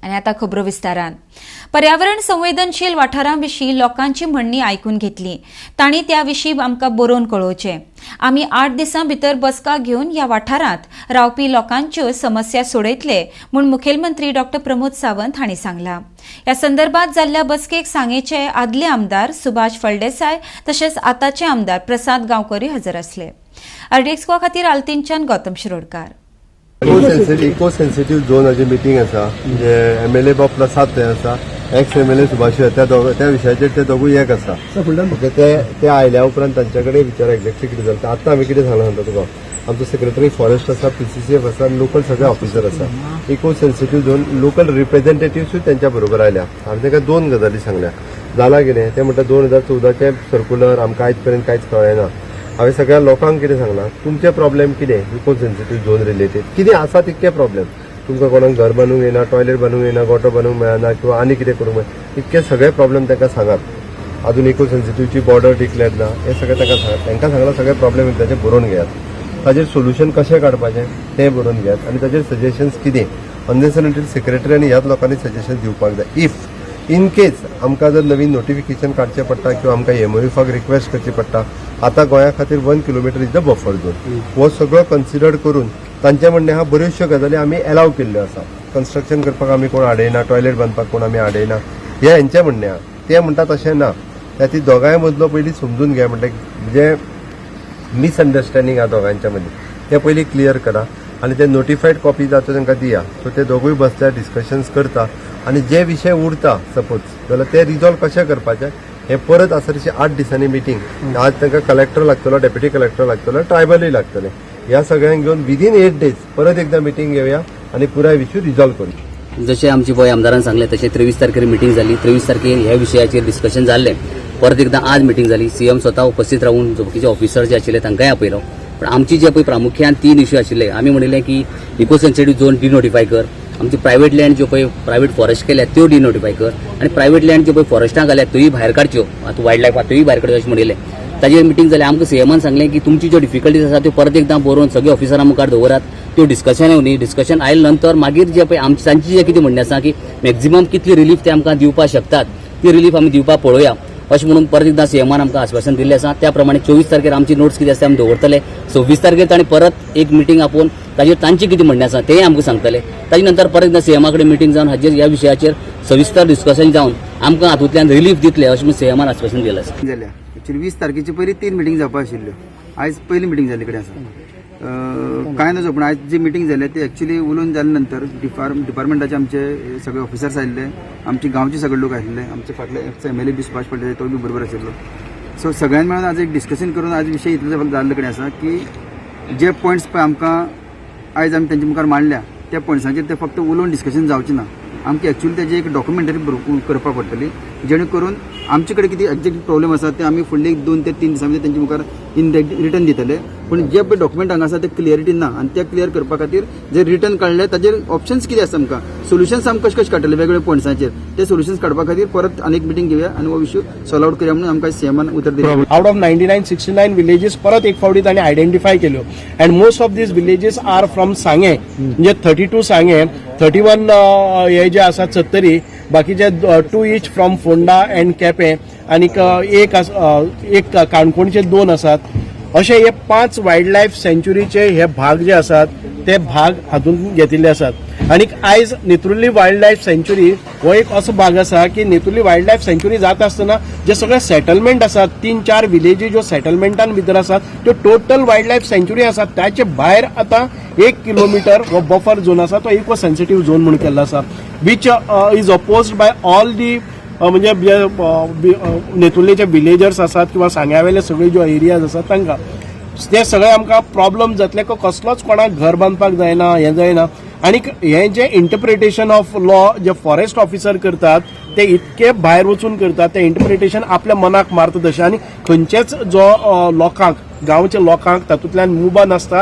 आनी आतां खबरो विस्तारान. पर्यावरण संवेदनशील वाठारां विशीं लोकांची म्हणणी आयकून घेतली. तांणी त्या विशीं आमकां बरोवन कळोवचें. आमी 8 दिसां भितर बसका घेवन ह्या वाठारांत रावपी लोकांच्यो समस्या सोडयतले म्हूण मुखेलमंत्री डॉ प्रमोद सावंत हांणी सांगलां. ह्या संदर्भात जाल्ल्या बसकेक सांगेचे आदले आमदार सुभाष फळदेसाय तशेंच आतांचे आमदार प्रसाद गांवकरूय हजर आसले. आरडीएक्स गोवा खातीर आल्तीनच्यान गौतम शिरोडकार. इको सेन्सिटीव झोनाची मिटींग आसा, म्हणजे एमएलए बाब प्रसाद थंय आसा, एक्स एमएलए सुभाष, त्या दोग त्या विशयाचेर ते दोगूय एक आसा. ओके, ते ते आयल्या उपरांत तांच्या कडेन विचार एक्झॅक्टली कितें जालें. आतां हांवें कितें सांगलां सांगता तुका. आमचो सेक्रेटरी फॉरेस्ट आसा, पीसीसीएफ आसा आनी लोकल सगळे ऑफिसर आसा. इको सेन्सिटीव झोन लोकल रिप्रेझेंटेटिव्सूय त्यांच्या बरोबर आयल्या. हांवें तांकां दोन गजाली सांगल्या. जाला कितें, ते म्हणटा 2014चें सर्क्युलर आमकां आयज पर्यंत कांयच कळ्ळें ना. हांवें सगळ्या लोकांक कितें सांगलां, तुमचे प्रॉब्लेम कितें, इको सेन्सिटीव झोन रिलेटेड कितें आसा तितके प्रॉब्लेम तुमकां, कोणाक घर बांदूंक येना, टॉयलेट बांदूंक येना, गोटो बांदूंक मेळना किंवा आनी कितें करूंक मेळना, इतके सगळे प्रॉब्लेम तांकां सांगात. अजून इको सेन्सिटिव्हची बॉर्डर डिक्लेअर ना, हे सगळें तांकां सांगात. तांकां सांगलां, सगळे प्रॉब्लेम ताचे बरोवन घेयात, ताजेर सोल्युशन कशें काडपाचें तें बरोवन घेयात आनी ताजेर सजेशन्स कितें अननेसरी सेक्रेटरी आनी ह्याच लोकांनी सजेशन दिवपाक जाय. If in case आमकां जर नवीन नोटिफिकेशन काडचें पडटा किंवा आमकां एमओएफाक रिक्वेस्ट करची पडटा, आतां गोंया खातीर 1 kilometer is the buffer zone. हो सगळो कन्सिडर करून तांचें म्हणणें आहा, बऱ्योचश्यो गजाली आमी एलाव केल्ल्यो आसा, कन्स्ट्रक्शन करपाक आमी कोण आडयना, टॉयलेट बांदपाक कोण आमी आडयना, हें हेंचें म्हणणें आहा. ते म्हणटा तशें ना. त्या ती दोगांय मदलो पयलीं समजून घे, म्हणल्यार जे मिसअंडरस्टँडींग आहा दोगांच्या मदीं तें पयलीं क्लियर करा आनी ते नोटिफायड कॉपी जाता तांकां दिया. सो ते दोगूय बसल्यार डिस्कशन्स करता आनी जे विशय उरता सपोज जाल्यार ते रिजॉल्व कशें करपाचे हे परत आसा तशी 8 दिसांनी मिटींग. आज तांकां कलेक्टर लागतलो, डेप्युटी कलेक्टर लागतलो, ट्रायबलूय लागतले. ह्या सगळ्यांक घेवन विदीन 8 डेज परत एकदा मिटींग घेवया आनी पुराय इश्यू रिजॉल्व करूया. जशें आमची पळय आमदारान सांगलें तशें 23 तारखेर मिटींग जाली. 23 तारखेर ह्या विशयाचेर डिस्कशन जाल्लें. परत एकदां आज मिटींग जाली. सीएम स्वता उपस्थित रावून बाकीचे ऑफिसर जे आशिल्ले तांकांय आपयलो. पण आमची जे पळय प्रामुख्यान तीन इश्यू आशिल्ले, आमी म्हणिल्लें की इको सेन्सिटीव झोन डिनोटिफाय कर, आमची प्रायव्हेट लँड ज्यो पळय प्रायव्हेट फॉरेस्ट केल्या त्यो डिनोटिफाय कर आनी प्रायव्हेट लँड ज्यो पळय फॉरेस्टां घाल्या त्योय भायर काडच्यो, आतां वायल्ड लायफ त्योय भायर काडच्यो अशें म्हणिल्लें. ताजेर मिटींग जाली. आमकां सीएमान सांगलें की तुमची ज्यो डिफिकल्टीज आसा त्यो परत एकदां बरोवन सगळे ऑफिसरां मुखार दवरात. त्यो डिस्कशन येवनी. डिस्कशन आयले नंतर मागीर जे पळय आमची तांची जे कितें म्हणणें आसा की मॅक्झिमम कितली रिलीफ ते आमकां दिवपाक शकतात ती रिलीफ आमी दिवपाक पळोवया अशें म्हणून परत एकदां सीएमान आमकां आश्वासन दिल्लें आसा. त्या प्रमाणे 24 तारखेर आमची नोट्स कितें आसा ते आमी दवरतले. 26 तारखेर तांणी परत एक मिटींग आपोवन ताजेर तांचें कितें म्हणणें आसा तेंय आमकां सांगतले. ताजे नंतर परत एकदां सीएमा कडेन मिटींग जावन हाजेर ह्या विशयाचेर सविस्तर डिस्कशन जावन आमकां हातूंतल्यान रिलीफ दितले अशें म्हणून सीएमान आश्वासन दिलें आसा. जाल्या. एक्चुअली 20 तारखेची पयली तीन मिटींग जावपा आशिल्ल्यो. आयज पयली मिटींग जाल्ली कडेन आसा. कांय नजो, पूण आयज जी मिटींग जाल्या ती एक्चुअली उलोवन जाले नंतर डिपार्टमेंटाचे आमचे सगळे ऑफिसर्स आयिल्ले, आमचे गांवचे सगळे लोक आशिल्ले, आमचे फाटले एमएलए बी सुभाष फळदेसाय तो बी बरोबर आशिल्लो. सो सगळ्यांनी मेळून आज एक डिस्कशन करून आज विशय इतलो जाल्ले कडेन आसा की जे पॉयंट्स पळय आमकां आयज आमी तेंच्या मुखार मांडल्या त्या पॉयंट्सांचेर ते फक्त उलोवन डिस्कशन जावचें ना. आमकां एक्चुअली तेजी एक डॉक्युमेंटरी करपाक पडटली, जेणे करून आमचे कडेन कितें एक्झॅक्ट प्रॉब्लेम आसा ते आमी फुडले 2 ते 3 दिसां भितर तेंच्या मुखार इन रिटर्न दितले. पूण जे पळय डॉक्युमेंट हांगा आसा ते क्लियरिटी ना आनी ते क्लियर करपा खातीर जे रिटर्न काडले ताजेर ऑप्शन्स कितें आसा, आमकां सोल्युशन्स आमी कशें कशें काडटले वेगवेगळे पॉयंट्सांचेर, ते सोल्युशन्स काडपा खातीर परत आनीक मिटींग घेवया आनी हो इश्यू सॉल्व आउट करूया म्हणून आमकां सीएमान उतर दिलें. Out of 99, 69 villages परत एक फावटी तांणी आयडेंटिफाय केल्यो and most of these villages are from Sanguem, म्हणजे 32 सांगे, 31 हे जे आसात सत्तरी, बाकीचे 2 each from Ponda and Quepem आनीक एक काणकोणचे दोन आसात. अशे हे पांच वायल्ड लायफ सँच्युरीचे हे भाग जे आसात ते भाग हातूंत घेतिल्ले आसात. आनीक आयज नेतुर्ली वायल्ड लायफ सँच्युरी हो एक असो भाग आसा की नेतुर्ली वायल्ड लायफ सँच्युरी जाता आसतना जे सगळे सेटलमेंट आसात, तीन चार विलेजी ज्यो सेटलमेंटान भितर आसात त्यो टोटल वायल्ड लायफ सँच्युरी आसात. ताचे भायर आतां 1 किलोमिटर हो बफर झोन आसा, तो इको सेन्सिटीव झोन म्हणून केल्लो आसा, which is opposed by all the म्हणजे जे नेतुर्लेचे विलेजर्स आसात किंवा सांग्यावेले सगळे ज्यो एरियाज आसात तांकां ते सगळे आमकां प्रॉब्लम जातले. कसलोच कोणाक घर बांदपाक जायना, हें जायना. आनीक हें जें interpretation of law J forest officer करतात ते इतके भायर वचून करतात, ते इंटरप्रिटेशन आपल्या मनाक मारता तशें आनी खंयचेच जो लोकांक, गांवच्या लोकांक तातूंतल्यान मुबा नासता.